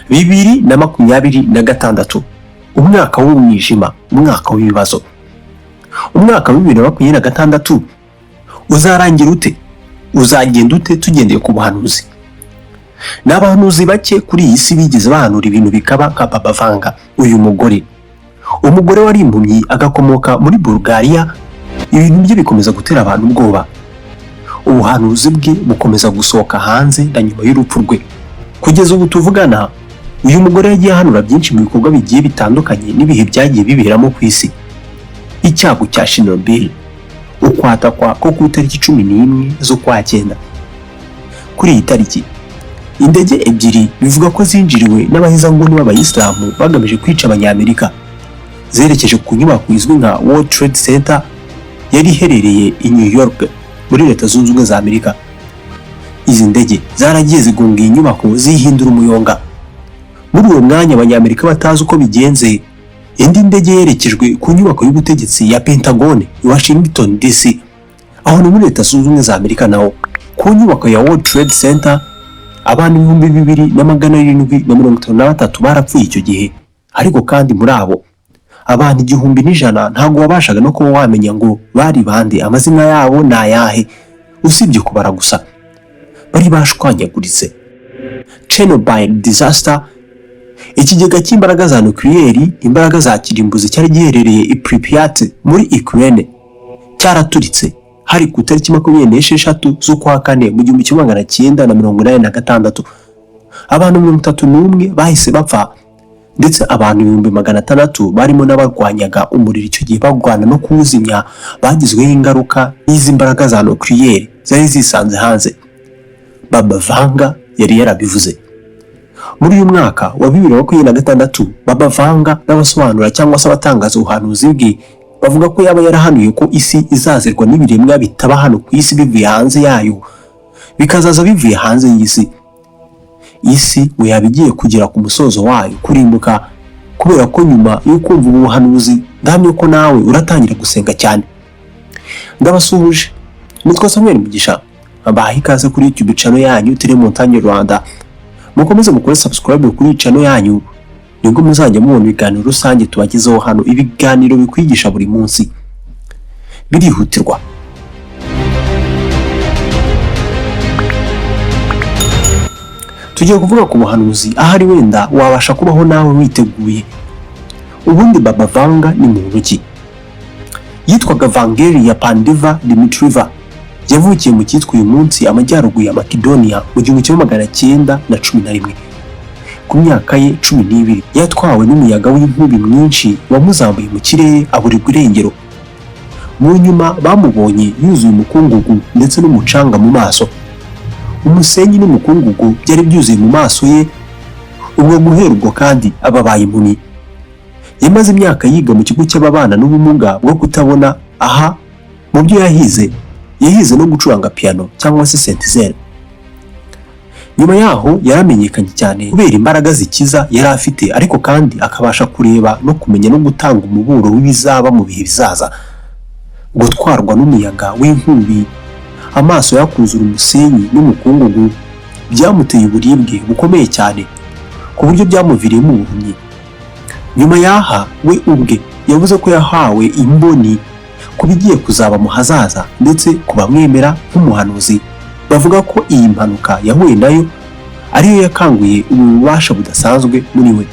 2026, umwaka w'umwijima, umwaka w'ibibazo. Umwaka wa 2026 uzarangira ute? Uzagenda ute tugendeye ku buhanuzi? Ni abahanuzi bake kuri iyi si bigeze bahanura ibintu bikaba nka Baba Vanga. Uyu mugore, umugore wari impumyi agakomoka muri Bulgaria, ibintu bye bikomeza gutera abantu ubwoba. Ubuhanuzi bwe bukomeza gusohoka hanze na nyuma y'urupfu rwe. Kugeza ubu tuvugana, uyu mugore yagiye ahanura byinshi mu bikorwa bigiye bitandukanye n'ibihe byagiye biberamo ku isi. Icyago cya Chernobyl, ukwatakwa ko ku itariki 11 z'ukwa cyenda. Kuri iyi tariki, indege ebyiri bivuga ko zinjiriwe n'abahezanguni b'abayisilamu bagamije kwica Abanyamerika, zerekeje ku nyubako izwi nka World Trade Center yari iherereye i New York muri Leta Zunze Ubumwe za Amerika. Izi ndege zaragiye zigonga iyi nyubako, zihindura umuyonga. Muri uwo mwanya, Abanyamerika batazi uko bigenze, indi ndege yerekejwe ku nyubako y'ubutegetsi ya Pentagon i Washington DC, aho ni muri Leta Zunze Ubumwe za Amerika naho. Ku nyubako ya World Trade Center, abantu 2753 barapfuye icyo gihe. Ariko kandi muri abo, abantu 1001 ntabwo wabashaga no kuba wamenya ngo bari bande, amazina yabo ni ayahe, usibye kubara gusa, bari bashwanyaguritse. Chernobyl disaster, ikigega cy'imbaraga za nucléaire, imbaraga za kirimbuzi, cyari giherereye i Pripyat muri Ukraine cyaraturitse. Hari ku itariki 26 z'ukwa kane mu 1986. Abantu 31 bahise bapfa, ndetse abantu 600,000 barimo n'abarwanyaga umuriro icyo gihe barwana no kuwuzimya bagizweho ingaruka n'izi mbaraga za nucléaire zari zisanze hanze. Baba Vanga yari yarabivuze. Muri uyu mwaka wa 2026, Baba Vanga n'abasobanura cyangwa se abatangaza ubuhanuzi bwe bavuga ko yaba yarahanuye ko isi izazirwa n'ibiremwa bitaba hano ku isi, bivuye hanze yayo, bikazaza bivuye hanze y'isi. Isi ngo yaba igiye kugera ku musozo wayo, kurimbuka. Kubera ko nyuma yo kumva ubu buhanuzi, ndahamya ko nawe uratangira gusenga cyane. Ndabasuhuje, nitwa Samuel Mugisha, mbahaye ikaze kuri YouTube channel yanyu Tele Montagne Rwanda. Mukomeze mukore subscribe kuri channel yanyu, nibwo muzajya mubona ibiganiro rusange tubagezeho hano, ibiganiro bikwigisha buri munsi birihutirwa. Tugiye kuvuga ku buhanuzi, ahari wenda wabasha kubaho nawe witeguye. Ubundi Baba Vanga ni muntu ki? Yitwaga Vangelia Pandeva Dimitrieva. Yavukiye mu cyitwa uyu munsi amajyaruguru ya Makedonia mu 1911. Ku myaka ye 12 yatwawe n'umuyaga w'inkubi mwinshi wamuzamuye mu kirere, aburirwa irengero. Mu nyuma bamubonye yuzuye umukungugu ndetse n'umucanga mu maso. Umusenyi n'umukungugu byari byuzuye mu maso ye. Ubwo guhera ubwo kandi ababaye impumyi. Yamaze imyaka yiga mu kigo cy'ababana n'ubumuga bwo kutabona. Aha mu byo yahize, yahize no gucuranga piano cyangwa se synthesizer. Nyuma yaho yaramenyekanye cyane kubera imbaraga zikiza yari afite, ariko kandi akabasha kureba no kumenya no gutanga umuburo w'ibizaba mu bihe bizaza. Gutwarwa n'umuyaga w'inkubi, amaso yakuzura umusenyi n'umukungugu, byamuteye uburibwe bukomeye cyane ku buryo byamuviriyemo ubuhumyi. Nyuma y'aha, we ubwe yavuze ko yahawe imboni ku bigiye kuzaba mu hazaza, ndetse ku bamwemera nk'umuhanuzi bavuga ko iyi mpanuka yahuye nayo ariyo yakanguye ubu bubasha budasanzwe muri we.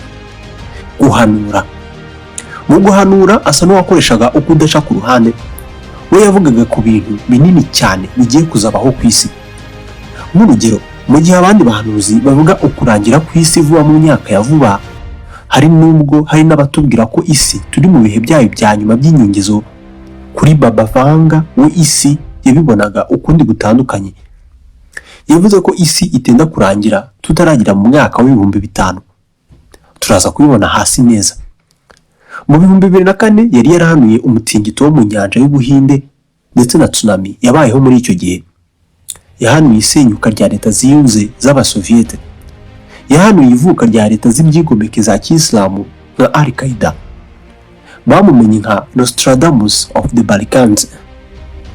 Guhanura, mu guhanura asa n'uwakoreshaga uko udaca ku ruhande. We yavugaga ku bintu binini cyane bigiye kuzabaho ku isi. Nk'urugero, mu gihe abandi bahanuzi bavuga ukurangira ku isi vuba mu myaka ya vuba, hari n'ubwo hari n'abatubwira ko isi turi mu bihe byayo bya nyuma by'inyongezo, kuri Baba Vanga we isi yabibonaga ukundi gutandukanye. Yavuze ko isi itenda kurangira tutaragira mu mwaka w'5000. Turaza kubibona hasi neza. Mu 2004 yari yarahanuye umutingito wo mu nyanja y'Ubuhinde ndetse na tsunami yabayeho muri icyo gihe. Yahanuye isenyuka rya Leta Ziyunze z'Abasoviyete. Yahanuye ivuka rya leta z'ibyigomeke za kisilamu nka Al Qaeda. Bamumenye nka Nostradamus of the Balkans.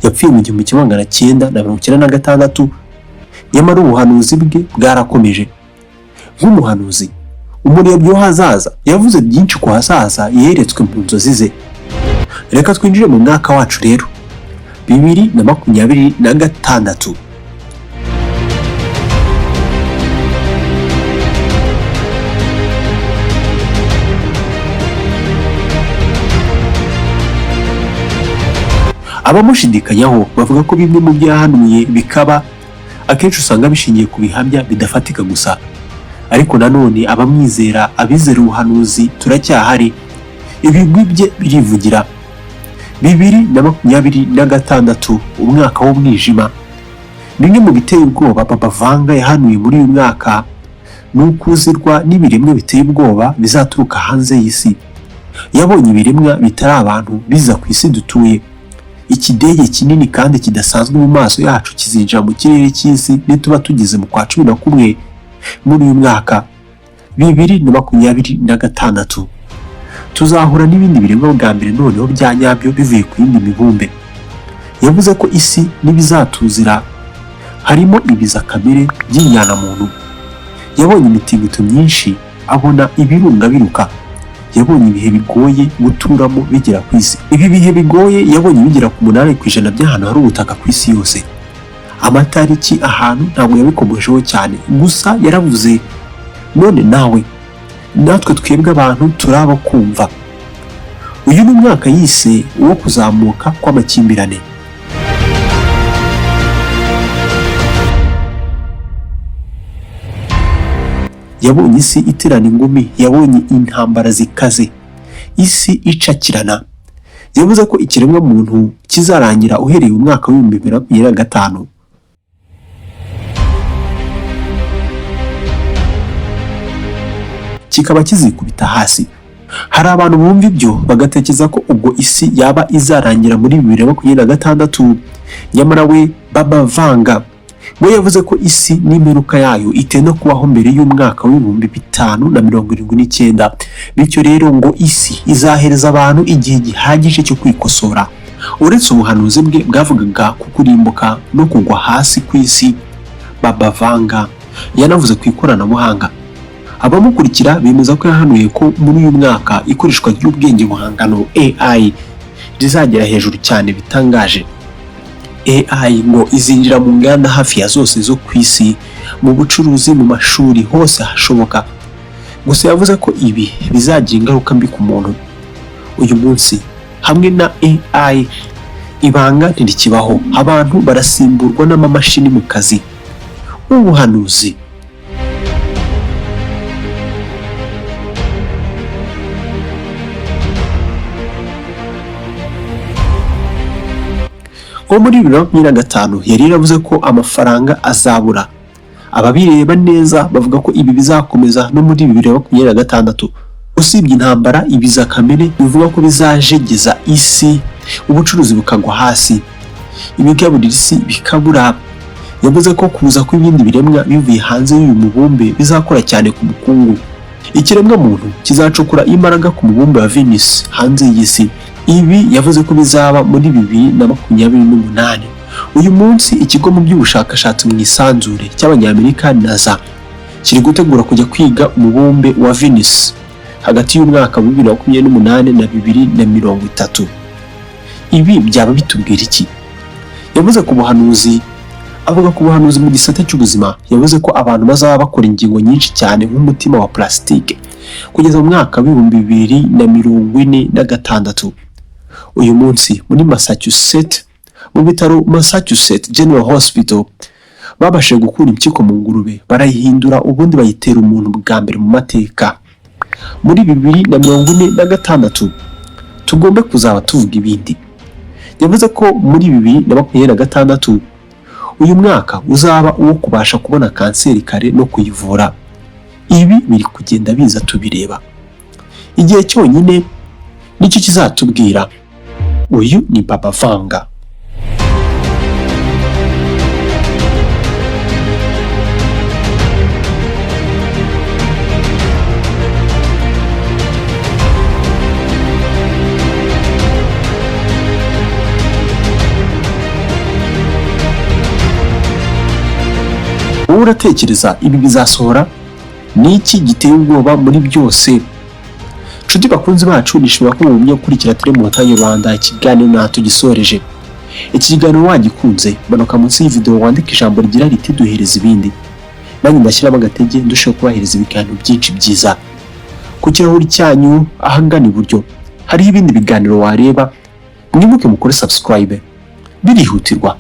Yapfuye mu 1996, nyamara ubuhanuzi bwe bwarakomeje. Nk'umuhanuzi, Umurebyi w'ahazaza yavuze byinshi ku hazaza yeretswe mu nzozi ze. Reka twinjire mu mwaka wacu rero, 2026. Abamushidikanyaho bavuga ko bimwe mu byo yahanuye bikaba akenshi usanga bishingiye ku bihamya bidafatika gusa, ariko nanone abamwizera, abizera ubuhanuzi, turacyahari. Ibigwi bye birivugira. 2026, umwaka w'umwijima. Bimwe mu biteye ubwoba Baba Vanga yahanuye muri uyu mwaka ni ukuzirwa n'ibiremwa biteye ubwoba bizaturuka hanze y'isi. Yabonye ibiremwa bitari abantu biza ku isi dutuye. Ikidege kinini kandi kidasanzwe mu maso yacu kizinjira mu kirere cy'isi nituba tugeze mu kwa 11 muri uyu mwaka 2026. Tuzahura n'ibindi biremwa bwa mbere noneho bya nyabyo bivuye ku yindi mibumbe. Yavuze ko isi n'ibizatuzira harimo ibiza kamere by'injyanamuntu. Yabonye imitingito myinshi, abona ibirunga biruka. Yabonye ibihe bigoye guturamo bigera ku isi. Ibi bihe bigoye yabonye bigera ku 8% by'ahantu hari ubutaka ku isi yose. Amatariki, ahantu ntabwo yabikomojeho cyane, gusa yaravuze. None nawe natwe twebwe abantu turaba kumva. Uyu ni umwaka yise uwo kuzamuka kw'amakimbirane. Yabonye isi iterana ingumi, yabonye intambara zikaze, isi icakirana. Yavuze ko ikiremwamuntu kizarangira uhereye umwaka wa 2025, kikaba kizikubita hasi. Hari abantu bumva ibyo bagatekereza ko ubwo isi yaba izarangira muri 2026, nyamara we Baba Vanga we yavuze ko isi n'imperuka yayo itenda kubaho mbere y'umwaka wa 5079. Bityo rero ngo isi izahereza abantu igihe gihagije cyo kwikosora. Uretse ubuhanuzi bwe bwavugaga ku kurimbuka no kugwa hasi ku isi, Baba Vanga yanavuze ku ikoranabuhanga. Abamukurikira bemeza ko yahanuye ko muri uyu mwaka ikoreshwa ry'ubwenge buhangano AI rizagera hejuru cyane bitangaje. AI ngo izinjira mu nganda hafi ya zose zo ku isi, mu bucuruzi, mu mashuri, hose hashoboka. Gusa yavuze ko ibi bizagira ingaruka mbi ku muntu. Uyu munsi hamwe na AI ibanga ntirikibaho, abantu barasimburwa n'amamashini mu kazi. Ubuhanuzi nko muri 2025 yari yaravuze ko amafaranga azabura. Ababireba neza bavuga ko ibi bizakomeza no muri 2026. Usibye intambara, ibiza kamere bivuga ko bizajegeza isi, ubucuruzi bukagwa hasi, ibigaburira isi bikabura. Yavuze ko kuza kw'ibindi biremwa bivuye hanze y'uyu mubumbe bizakora cyane ku bukungu. Ikiremwa muntu kizacukura imbaraga ku mubumbe wa Venus hanze y'isi. Ibi yavuze ko bizaba muri 2028. Uyu munsi ikigo mu by'ubushakashatsi mu isanzure cy'Abanyamerika NASA kiri gutegura kujya kwiga umubumbe wa Venus hagati y'umwaka wa 2028 na 2030. Ibi byaba bitubwira iki? Yavuze ku buhanuzi, avuga ku buhanuzi mu gisata cy'ubuzima. Yavuze ko abantu bazaba bakora ingingo nyinshi cyane nk'umutima wa plastique kugeza mu mwaka wa 2046. Uyu munsi muri Massachusetts, mu bitaro Massachusetts General Hospital, babashije gukura impyiko mu ngurube, barayihindura, ubundi bayitera umuntu bwa mbere mu mateka. Muri 2046 tugombe kuzaba tuvuga ibindi. Yavuze ko muri 2026 uyu mwaka uzaba uwo kubasha kubona kanseri kare no kuyivura. Ibi biri kugenda biza tubireba. Igihe cyonyine nicyo kizatubwira. Uyu ni Baba Vanga. Wowe uratekereza ibi bizasohora? Ni iki giteye ubwoba muri byose? Nshuti bakunzi bacu, nishimira ko mugumye gukurikira Telemontagne Rwanda. Ikiganiro nta tugisoreje. Iki kiganiro wagikunze, manuka munsi y'iyi video wandike ijambo rigira riti "Duhereza ibindi", nanjye ndashyiramo agatege ndusheho kubahereza ibiganiro byinshi byiza. Ku kirahuri cyanyu ahagana iburyo hariho ibindi biganiro wareba. Mwibuke mukore subscribe, birihutirwa.